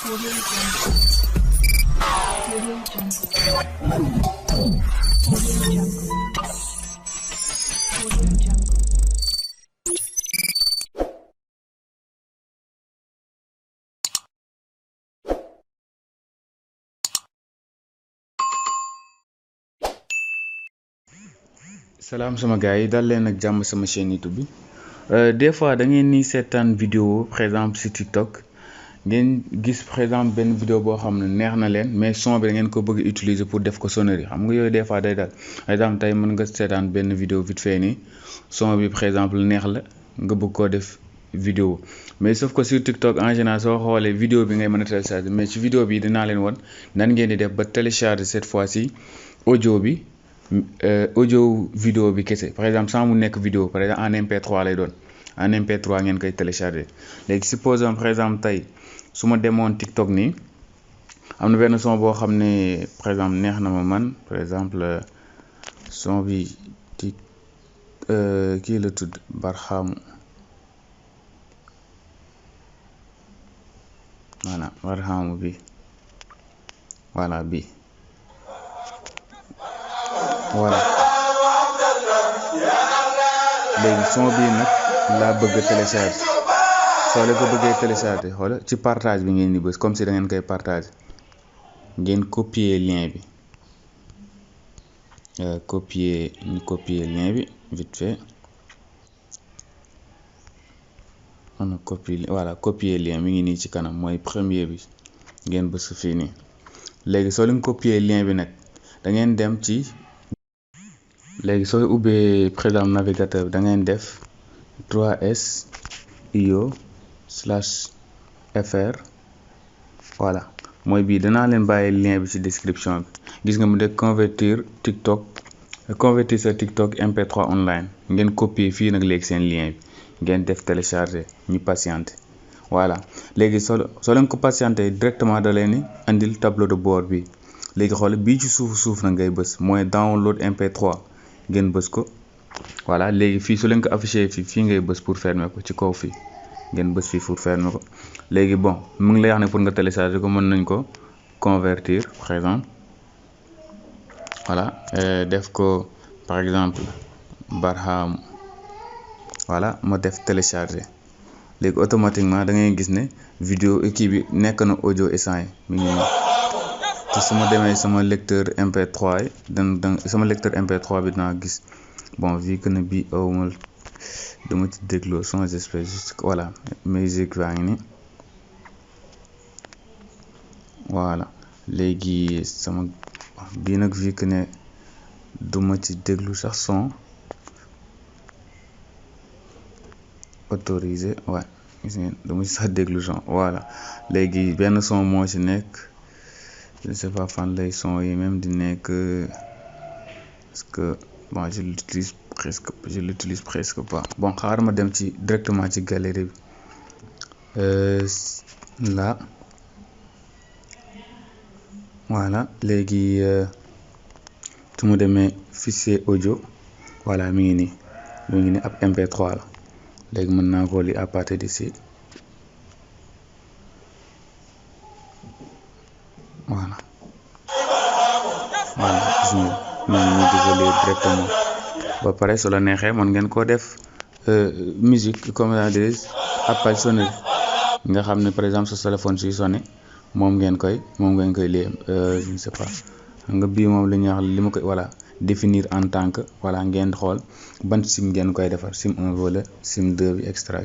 Audio Jungle. Audio Jungle. Audio Jungle. Audio Jungle. salaam sama gars yi dal leen ak jàmm sama chaîne YouTube bi des fois da ngeen ni seetaan vidéo par exemple si TikTok ngeen gis par exemple benn vidéo boo xam ne neex na leen mais son bi da ngeen ko bëgg utiliser pour def ko sonnerie xam nga yooyu des fois day dal par exemple tey mën nga seetaan benn vidéo vite fait nii son bi par exemple neex la nga bëgg koo def vidéo mais sauf que sur TikTok en général soo xoolee vidéo bi ngay mën a télécharger mais ci vidéo bi dinaa leen won nan ngeen di def ba télécharger cette fois-ci audio bi. Audio vidéo bi kese par exemple sans mu nekk vidéo par exemple en MP3 lay doon en MP3 ngeen koy télécharger léegi supposons par exemple tey su ma demoon TikTok nii am na benn son boo xam ne par exemple neex na ma man par exemple son bi ci kii la tudd Barham voilà Barham bi voilà bi voilà léegi son bii nag laa bëgg télécharger soo leen ko bëggee télécharger xoola ci partage bi ngeen di bës comme si da ngeen koy partager ngeen copier lien bi copier lien bi vite fait on copie voilà copier lien mi ngi nii ci kanam mooy premier bi ngeen bës fii nii léegi soo leen copier lien bi nag da ngeen dem ci léegi sooy ubbee par exemple navigateur bi da ngeen def 3s/io/fr voilà mooy bii danaa leen bàyyi lien bi ci description bi gis nga mu de convertir sa TikTok MP3 online ngeen copier fii nag léegi seen lien bi ngeen def télécharger ñu patienter voilà léegi soo leen ko patienter directement da leen ni andil tableau de bord bi léegi xool bii ci suuf na ngay bës mooy download MP3 ngeen bës ko voilà léegi fii su leen ko affiché fii ngay bës pour fermer ko ci kaw fii ngeen bës fii pour fermer ko léegi bon mu ngi lay wax ne pour nga télécharger ko mën nañ ko convertir par exemple voilà def ko par exemple Barham voilà ma def télécharger léegi automatiquement da ngay gis ne vidéo kii bi nekk na audio essence yi mi ngi nii te su ma demee sama lecteur MP3 yi sama lecteur MP3 bi dinaa gis bon vu que ne bii awma dama ci dégloo son j'espère juste voilà musique baa ngi ni voilà léegi sama bii nag vu que ne duma ci déglu sax son autorisé ouais gis ngeen dama ci sax déglu son voilà léegi benn son moo ci nekk je ne sais pas fan lay son yi même di nekk parce que bon je l'utilise presque pas bon xaaral ma dem ci directement ci galerie bi là voilà léegi su ma demee fichier audio voilà mi ngi nii ab MP3 la léegi mën naa ko lire à partir d'ici voilà gis nga ñu di ko lire directement ba pare su la neexee mën ngeen koo def musique comme ça dire appel sonnerie nga xam ne par exemple sa téléphone suy sonné moom ngeen koy lire je ne sais pas nga bii moom li ñuy wax li ma koy voilà définir en tant que voilà ngeen xool ban sim ngeen koy defar sim 1 wala sim 2 bi extra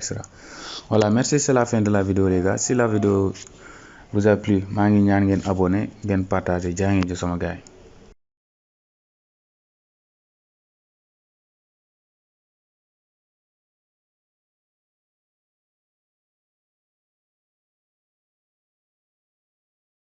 voilà merci, c'est la fin de la vidéo les gars. Si la vidéo vous a plu maa ngi ñaan ngeen abonné ngeen partager jaa ngeen jëf sama gars yi